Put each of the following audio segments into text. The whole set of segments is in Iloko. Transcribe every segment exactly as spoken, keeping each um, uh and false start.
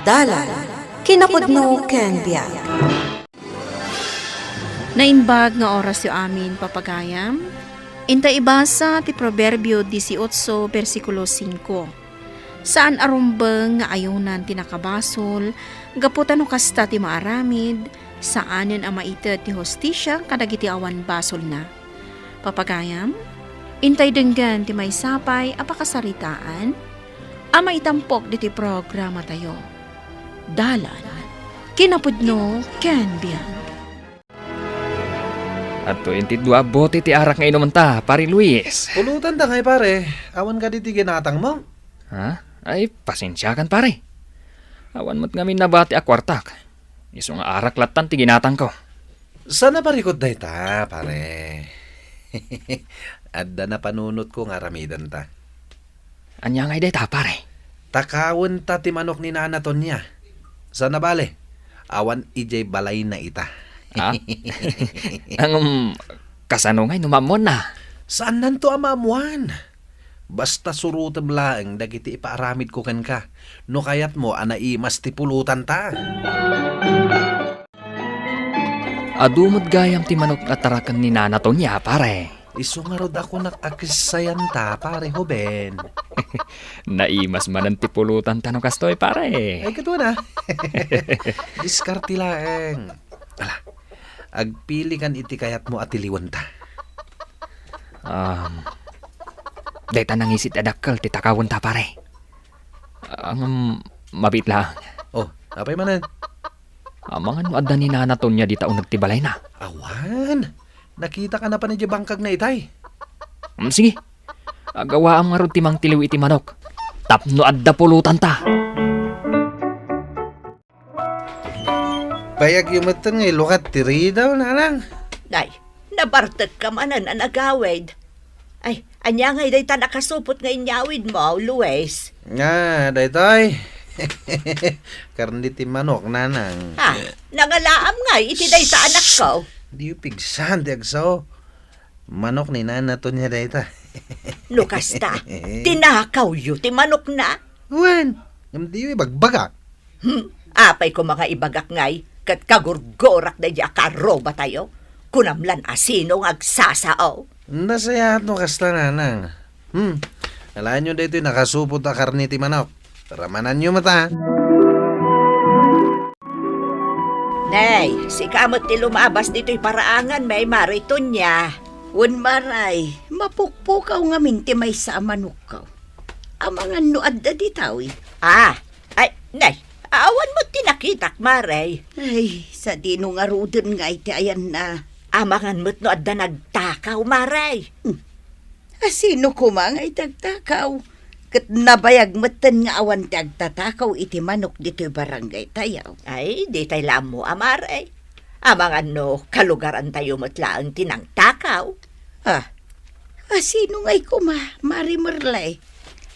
Dalan, kinapudno ken biag. Naimbag nga orasyo amin, papagayam. Inta ibasa ti Proverbio dieciocho, bersikulo cinco. Saan a rumbeng nga ayonan ti nakabasol, gapu ta no kasta ti maaramid, saanen a maited ti hustisia kadagiti awan basolna. Papagayam, intay denggen ti maysa pay a pakasaritaan a maitampok ditoy programatayo. Dalan, kinapudno ken biag. Adtoyen ti dua a bote ti arak nga inumenta, Pare Luis. Pulutan ta ngay, pare. Awan kadi ti ginatangmo? Ha? Ay, pasensiakan, pare. Awan met ngamin nabati a kuartak. Isu nga arak lattan ti ginatangko. Saan a parikut dayta, pare? Adda napanunotko nga aramidenta. Ania ngay dayta, pare? Takawenta ti manok ni Nana Tonia. Saan a bale, awan idiay balayna ita. Ha? Ngem, kasano ngay no maammuanna? Saannanto a maammuan. Basta surotem laeng dagiti ipaaramidko kenka, no kayatmo a naimas ti pulotanta. Adu met gayam ti manok a taraken ni Nana Tonia, pare. Isu ngarud a kunak a kissayanta, pare Hoben. Naimas manen ti pulotanta no kastoy, pare. Ay, kaduana. Diskarte laeng. Ala, agpilikan iti kayatmo a tiliwenta. Um, dayta nangisit a dakkel ti takawenta, pare. Ngem, mabiit laeng. Oh, apay manen? Amangan no adda ni Nana Tonia dita uneg ti balayna. Awan. Nakitak a napan idiay bangkagna itay. Mm, sige. Agawaam ngarud ti mangtiliw iti manok tapno adda pulotanta. Bayagyo metten nga ilukat ti ridaw, nanang. Nay, nabartekka manen a nagawid. Ay, ania ngay dayta nakasupot nga inyawidmo, Luis? Nga, daytoy. Karne ti manok, nanang. Ha? Nangalaam ngay iti dayta, anakko? Diyo pigsan ti agsao. Manok ni Nana Tonia dayta. No kasta, tinakawyo ti manokna? Wen, ngem diyo ibagbagak. Hmm, apay koma nga ibagak ngay, ket kagurgurak daydi a karrubatayo? Kunam lan a sino nga agsasao? Nasayaat no kasta, nanang. Hmm, alaenyo daytoy nakasupot a karne ti manok. Ramananyo met, a. Nay, sika met ti lumabas ditoy paraangan, may Mare Tonia. Wen, Maray, mapukpukaw ngamin ti maysa a manokko. Amangan no adda ditawi. Ah, ay, nay, awan met ti nakitak, Maray. Ay, sadino ngaruden ngay ti ayanna. Amangan met no adda nagtakaw, Maray. Hmm. A sino koma nga itagtakaw? Ket nabayag metten nga awan ti agtatakaw iti manok ditoy barangay tayo. Ay, ditay la ammo, Maray. Amangan no kalugaran tayo met laeng ti nangtakaw. Ah, a sino ngay koma, Mari Merle?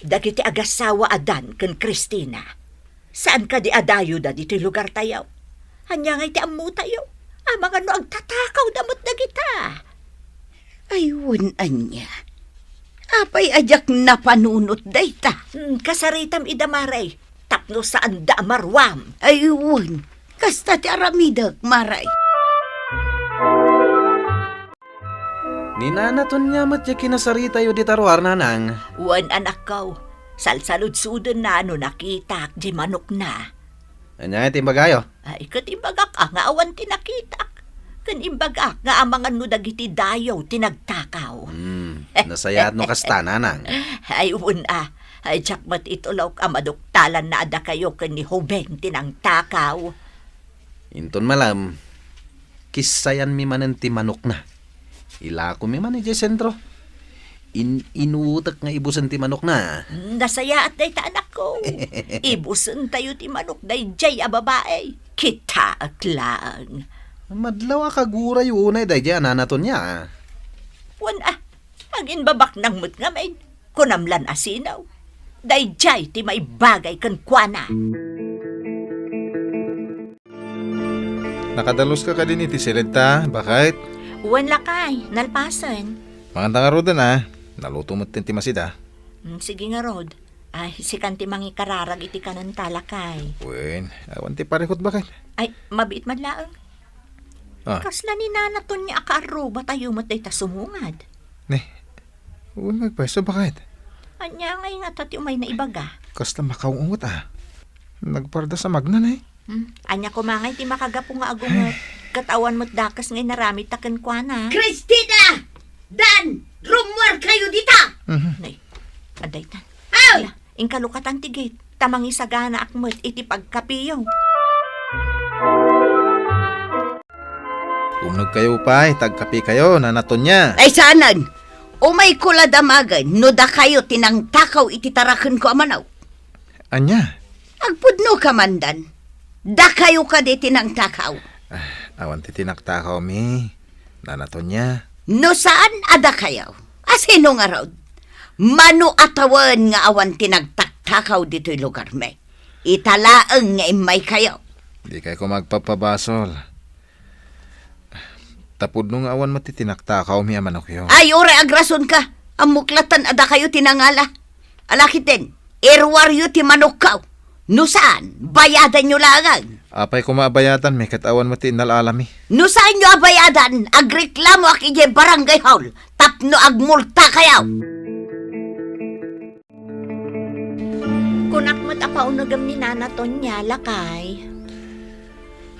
Dagiti agasawa a Dan ken Cristina. Saan kadi a dayoda ditoy lugartayo? Ania ngay ti ammotayo? Amangan no agtatakawda met dagita. Ay, wen ania. Apay a diak napanunot dayta? Hmm, kasaritam ida, Maray, tapno saanda a maruam. Ay, wen. Kasta ti aramidek, Maray. Ni Nana Tonia met ti kinasaritayo dita ruar, nanang. Wen, anakko, salsaludsodenna no nakitak di manokna. Ania ti imbagayo? Ay, ket imbagak a nga awan ti nakitak. Ken imbagak nga amangan no dagiti dayo ti nagtakaw. Hmm, nasayaat no kasta, nanang. Ay, wen a. Ay, diak met itulok a maduktalanna a dakayo ken ni Hoben ti nangtakaw. Inton malem, kissayanmi manen ti manokna. Ilakomi man idiay sentro. In-, inutek nga ibusen ti manokna. Nasayaat dayta, anakko. Ibusentayo ti manok daydiay a babai. Kitaek laeng. Madlaw a kagurayo unay daydiay a Nana Tonia. Wen a, agimbabaknang met ngamin. Kunam lan a sino. Daydiay ti maibagay kenkuana. Nakadaluska kadin iti siled ta, baket? Wen, lakay, nalpasen. Manganta ngaruden a, naluto metten ti masida. Mm, sige ngarud. Ay, sikan ti mangikararag iti kanenta, lakay. Wen, awan ti parikut baket. Ay, mabiit man laeng. Ah. Kasla ni Nana Tonia a kaarrubatayo met dayta sumungad. Ne, wen, nagpwesto baket. Ania ngay ngata ti umayna ibaga? Kasla makaungot, ah. Nagpardas a magna, ne. Hmm, ania koma ngay ti makagapu nga agunget? Ket awan met dakes nga inaramidta kenkuana. Christina! Dan! Rummuarkayo dita! Mhm. Nay, adda itan. Ay! Ala, inkalukatan ti gate, ta mangisaganaak met iti pagkapiyo. Umnogkayo pay, ta agkapikayo, Nana Tonia. Ay, saanen! Umayko la damagen no dakayo ti nangtakaw iti tarakenko a manok. Ania? Agpudnoka man, Dan. Dakayo kadi ti nangtakaw. Ah, awan ti tinaktakawmi, Nana Tonia. No saan a dakayo, a sino ngarud? Mano a tawen nga awan ti nagtaktakaw ditoy lugarmi? Ita laeng nga immaykayo. Dikay koma agpapabasol. Ta pudno nga awan met ti tinaktakawmi a manokyo. Ay, uray agrasonka. Ammok latta a dakayo ti nangala. Ala ketdin, iruaryo ti manokko. No saan, bayadanyo laengen. Apay koma a bayadanmi ket awan met ti innal-alami? No saanyo a bayadan, agreklamoak idiay barangay hall tapno agmultakayo. Kunak met a paunegem ni Nana Tonia, lakay.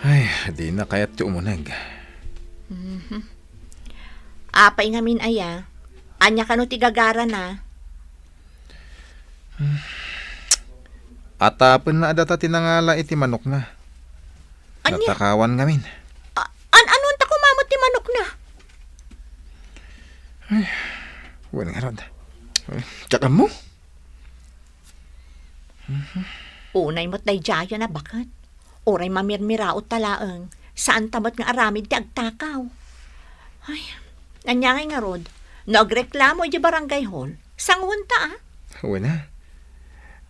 Ay, dina kayat ti umuneg. Mhm. Apay ngamin aya? Ania kano ti gagarana? Atapenna a data ti nangala iti manokna. Ania? Natakawan ngamin. A-, an-, anonta koma met ti manokna? Ay, wen ngarud. Diak ammo. Unay met daydiayen a baket. Uray mamirmiraot ta laeng, saanta met nga aramid ti agtakaw. Ay, ania ngay ngarud? No agreklamo idiay barangay hall, sanguenta, a? Wen a.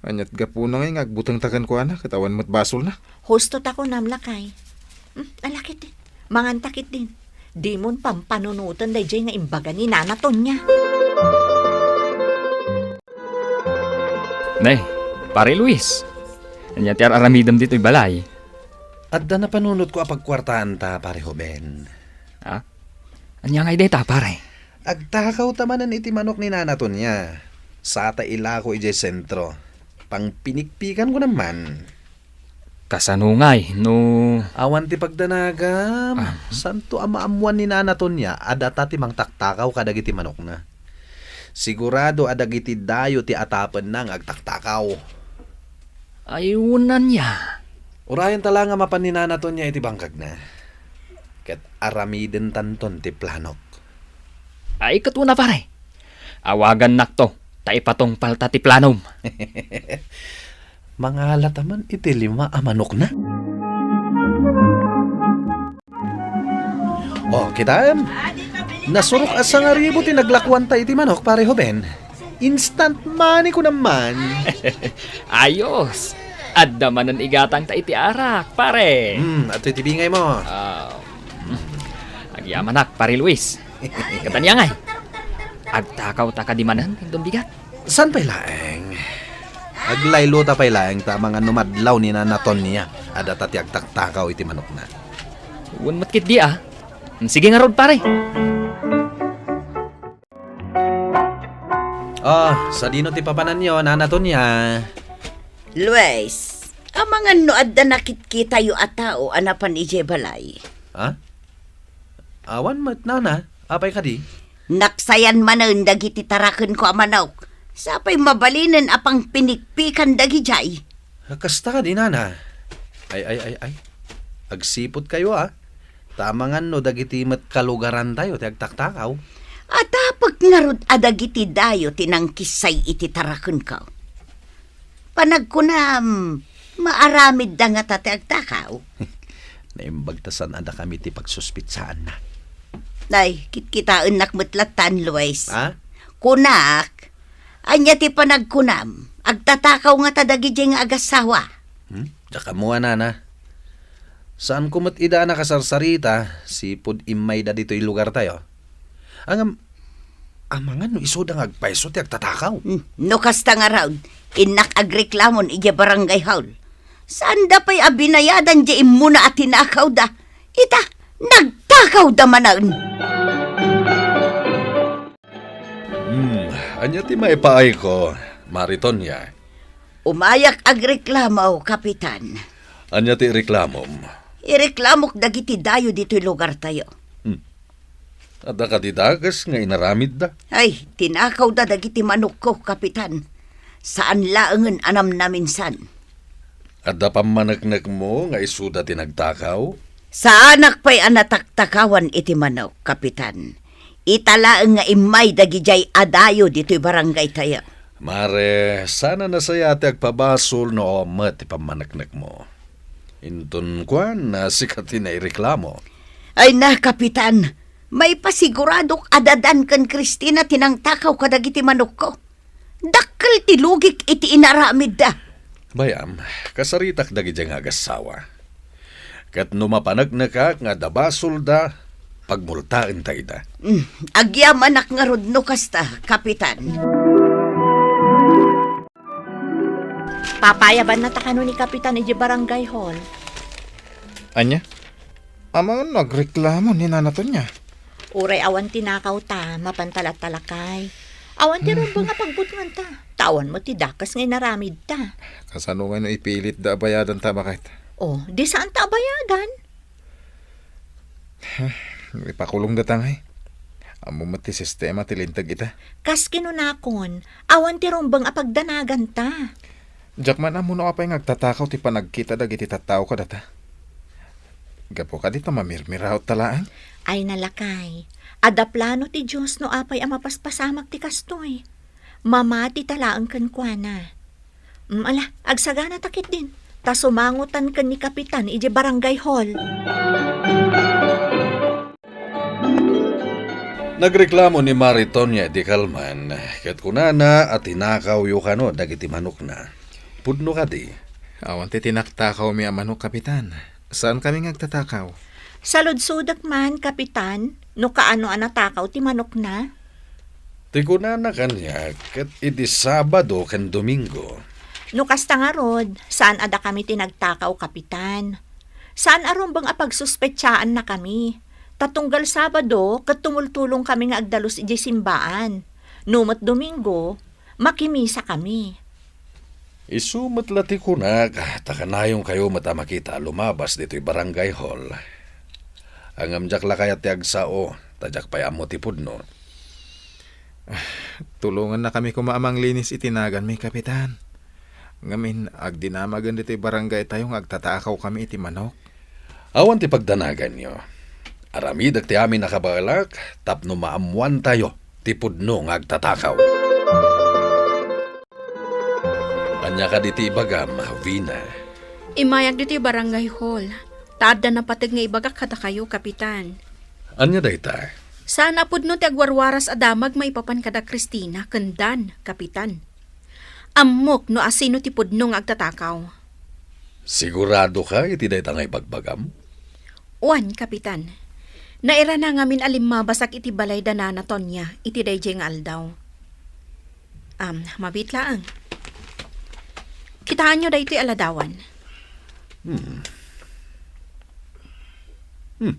Ania't gapuna ngay nga agbutengta kenkuana ket awan met basolna? Husto ta kunam, lakay. Hmm, ala ketdin. Manganta ketdin. Dimon pampanunoten daydiay nga imbaga ni Nana Tonia. Ne, Pare Luis. Ania ti ar-aramidem ditoy balay? Adda napanunotko a pagkuartaanta, Pare Hoben. Ha? Ania ngay dayta, pare? Agtakawta manen iti manok ni Nana Tonia. Sata ilako idiay sentro. Pangpinikpikanko man. Kasano ngay no... Awan ti pagdanagam. Ah. Santo a maammuan ni Nana Tonia a data ti mangtaktakaw kadagiti manokna. Sigurado a dagiti dayo ti atapenna nga agtaktakaw. Ay, wen ania. Urayenta la nga mapan ni Nana Tonia iti bangkagna. Ket aramidentanton ti planok. Ay, ket wen a, pare. Awagannakto, ta ipatungpalta ti planom. Mangalata man iti lima a manokna. O, kitaem. Nasurok a sangaribu ti naglakuanta iti manok, Pare Hoben. Instant money ko naman. Ayos. Adda manen igatangta iti arak, pare. Hmm, adtoy ti bingaymo. Ah, agyamanak, Pare Luis. Ket ania ngay? Agtakawta kadi manen, Tindon Bigat? Saan pay laeng? Aglaylota pay laeng ta amangan no madlaw ni Nana Tonia a data ti agtaktakaw iti manokna. Wen met ketdi, a. Sige ngarud, pare. O, sadino ti papananyo, Nana Tonia? Luis, amangan no adda nakitkitayo a tao a napan idiay balay? Ha? Awan met, Nana. Apay kadi? Naksayan manen dagiti tarakenko a manok. Sapay mabalinen a pangpinikpikan dagidiay. Kasta kadi, Nana? Ay, ay, ay, ay. Agsiputkayo, a. Ta amangan no dagiti met kalugarantayo ti agtaktakaw. Atapek ngarud a dagiti dayo ti nangkissay iti tarakenko. Panagkunam, maaramidda ngata ti agtakaw? Naimbag ta saan a dakami ti pagsuspitsaanna. Ay, kitkitaennak met lattan, Luis. Ha? Kunak, ania ti panagkunam? Agtatakaw ngata dagidiay nga agassawa? Hmm? Diak ammo, Nana. Saanko met ida a nakasarsarita, sipud immayda ditoy lugartayo. Ngem, Amangan no isuda nga agpayso ti agtatakaw. Hmm, no kasta ngarud, innak agreklamon idiay barangay hall. Saanda pay a binayadan diay immuna a tinakawda. Ita, nagtakawda manen. Hmm, ania ti maipaayko, Mari Tonia? Umayak agreklamo, Kapitan. Ania ti reklamom? Ireklamok dagiti dayo ditoy lugartayo. Hmm. Adda kadi dakes nga inaramidda? Ay, tinakawda dagiti manokko, Kapitan. Saan laengen a namnaminsan. Adda pammaneknekmo nga isuda ti nagtakaw? Saanak pay a nataktakawan iti manok, Kapitan. Ita laeng nga immay dagidiay a dayo ditoy barangaytayo. Mare, saan a nasayaat ti agpabasol no awan met ti pammaneknekmo. Inton kuan, a sika ti naireklamo. Ay na, Kapitan, maipasiguradok a dadan ken Cristina ti nangtakaw kadagiti manokko. Dakkel ti lugik iti inaramidda. Bay-am, kasaritak dagidiay nga agassawa. Ket no mapaneknekak nga adda basolda, pagmultaenta ida. Mm, agyamanak ngarud no kasta, Kapitan. Papayabannata kano ni Kapitan idiay barangay hall. Ania? Amangan no agreklamo ni Nana Tonia. Uray awan tinakawta, mapanta latta, lakay. Awan ti rumbeng a pagbutnganta. Ta awan met ti dakes nga inaramidta. Kasano ngay no ipilitda a bayadanta, baket? Oh, di saanta a bayadan? Ipakulongdata ngay. Ammom met ti sistema ti linteg ita. Kas kinunakon, awan ti rumbeng a pagdanaganta. Diak man ammo no apay nga agtatakaw ti panagkita dagiti tattao kadata. Gapu kadi ta mamirmiraotta laeng? Ay na, lakay, adda plano ti Dios no apay a mapaspasamak ti kastoy. Mamatita laeng kenkuana. Mm, ala, agsaganata ketdin, ta sumangotan ken ni Kapitan idiay barangay hall. Nagreklamo ni Mari Tonia idi kalman, ket kunana a tinakawyo kano dagiti manokna. Pudno kadi? Awan ti tinaktakawmi a manok, Kapitan. Saankami nga agtatakaw. Saludsodek man, Kapitan, no kaano a natakaw ti manokna? Ti kunana kaniak, ket idi Sabado ken Domingo. No kasta ngarud, saan a dakami ti nagtakaw, Kapitan. Saan a rumbeng a pagsuspetsaannakami. Ta tunggal Sabado, ket tumultulongkami nga agdalus idiay simbaan. No met Domingo, makimisakami. Isu met la ti kunak, ta kanayonkayo met a makita a lumabas ditoy barangay hall. Ngem diak la kayat ti agsao, ta diak pay ammo ti pudno. Tulongannakami koma a manglinis iti naganmi, Kapitan. Ngamin, agdinamagen ditoy barangaytayo nga agtatakawkami iti manok. Awan ti pagdanaganyo. Aramidek ti amin a kabaelak tapno maammoantayo ti pudno nga agtatakaw. Ania kadi ti ibagam, Vina? Immayak ditoy barangay hall. Ta adda napateg nga ibagak kadakayo, Kapitan. Ania dayta? Saan a pudno ti agwarwaras a damag maipapan kada Cristina ken Dan, Kapitan. Ammok no asino ti pudno nga agtatakaw. Siguradoka iti dayta nga ibagbagam? Wen, Kapitan. Nairana ngamin a limmabasak iti balay da Nana Tonia iti daydiay nga aldaw. Am, mabiit laeng. Kitaenyo daytoy a ladawan. Hmm. Hmm.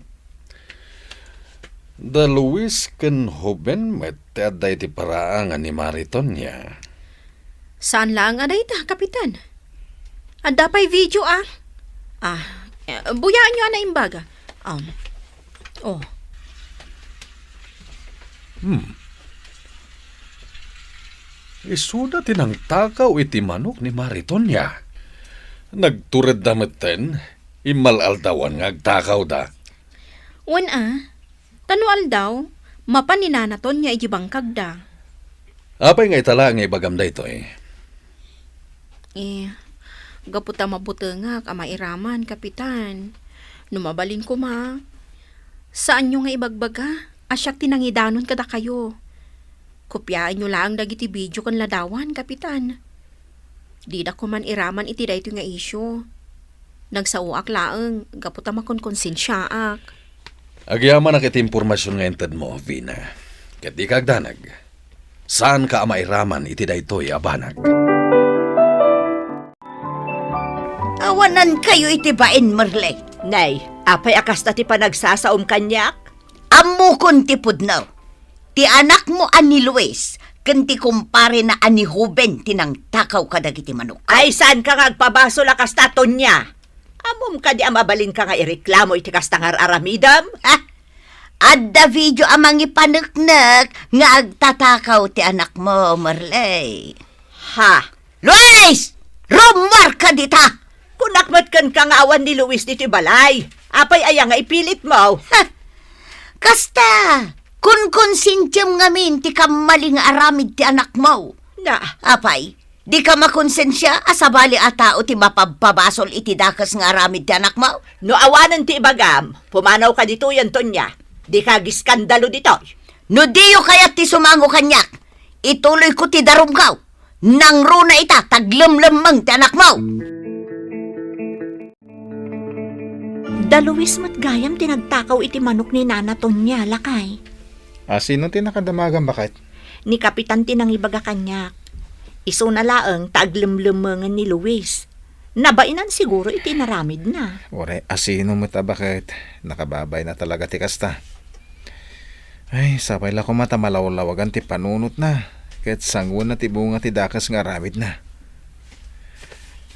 Da Luis ken Hoben met ti adda iti paraangan ni Mari Tonia. Saan laeng a dayta, Kapitan? Adda pay video, ah. Ah, eh, buyaenyo a naimbag. Um, oh. Hmm. Isuda ti nangtakaw iti manok ni Mari Tonia. Nagturedda metten, immal-aldawan nga agtakawda. Wen a, ta no aldaw, mapan ni Nana Tonia iti bangkagda. Apay nga ita laeng nga ibagam daytoy? Eh, gapu ta mabutengak a mairaman, Kapitan. No mabalin koma, saanyo nga ibagbaga a siak ti nangidanon kadakayo. Kopiaenyo laeng dagiti video ken ladawan, Kapitan. Dida koman iraman iti daytoy nga isyu. Nagsaoak laeng gapu ta makonkonsensiaak. Agyamanak iti impormasion nga intedmo, Vina. Ket dika agdanag. Saanka a mairaman iti daytoy a banag. Awanankayo iti bain, Merle. Nay, apay a kasta ti panagsasaom kaniak? Ammokon ti pudno. Ti anakmo a ni Luis ken ti kumparena a ni Ruben ti nangtakaw kadagiti manok. Ay, saanka nga agpabasol a kasta, Tonia? Ammom kadi a mabalinka nga ireklamo iti kasta nga ar-aramidem? Ha? Adda video a mangipaneknek nga agtatakaw ti anakmo, Merle. Ha? Luis! Rummuarka dita! Kunak met kenka nga awan ni Luis ditoy balay. Apay aya nga ipilitmo? Ha! Kasta, kunkonsensiem ngamin ti kammali nga aramid ti anakmo. Na. Apay, dika makonsensia a sabali a tao ti mapabpabasol iti dakes nga aramid ti anakmo? No awanen ti ibagam, pumanawka ditoy, Antonia. Dika agiskandalo ditoy. No diyo kayat ti sumango kaniak, ituloyko ti darumko. Nangruna ita, taglemlemmeng ti anakmo. Da Luis met gayam ti nagtakaw iti manok ni Nana Tonia, lakay. A, sino ti nakadamagam, baket? Ni Kapitan ti nangibaga kaniak. Isuna laeng ta aglemlemmengen ni Luis. Nabainan siguro iti inaramidna. Uray, a sino met a baket? Nakababain a talaga ti kasta. Ay, sapay la koma ta malawlawagan ti panunotna, ket sangoenna ti bunga ti dakes nga aramidna.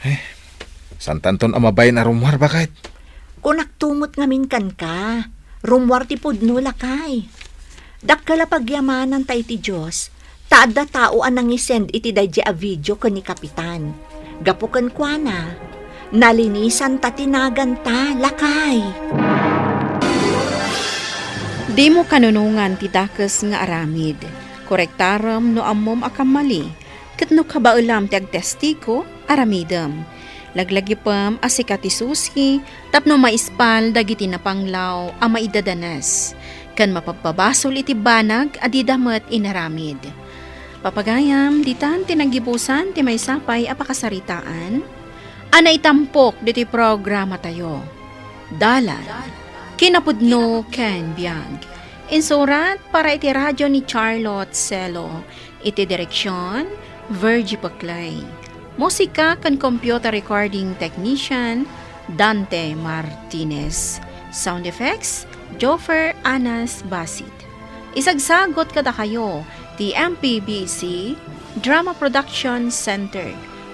Ay, saantanton a mabain a rummuar, baket? Kunakto met ngamin kenka, rummuar ti pudno, lakay. Dakkel a pagyamananta iti Dios, ta adda tao a nangisend iti daydiay a video ken ni Kapitan. Gapu kenkuana, nalinisanta ti naganta, lakay. Dimo kanunongan ti dakes nga aramid. Korektarem no ammom a kammali, ket no kabaelam ti agtestigo, aramidem. Laglagipem a sika ti susi tapno maispal dagiti napanglaw a maidadanes, ken mapabpabasol iti banag a dida met inaramid. Papagayam, ditan ti naggibusan ti maysa pay a pakasaritaan a naitampok ditoy programatayo. Dalan, kinapudno ken biag. Insurat para iti radyo ni Charlotte Celo. Iti direksion, Virgie Paclay. Musika ken computer recording technician, Dante Martinez. Sound effects, Joffer Anas Basit. Isagsagot kadakayo ti M P B C Drama Production Center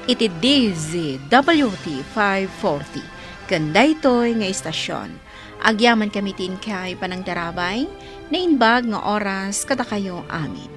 iti D Z W T five forty ken daytoy nga istasion. Agyamankami ti inkay panangtarabay, naimbag nga oras kadakayo amin.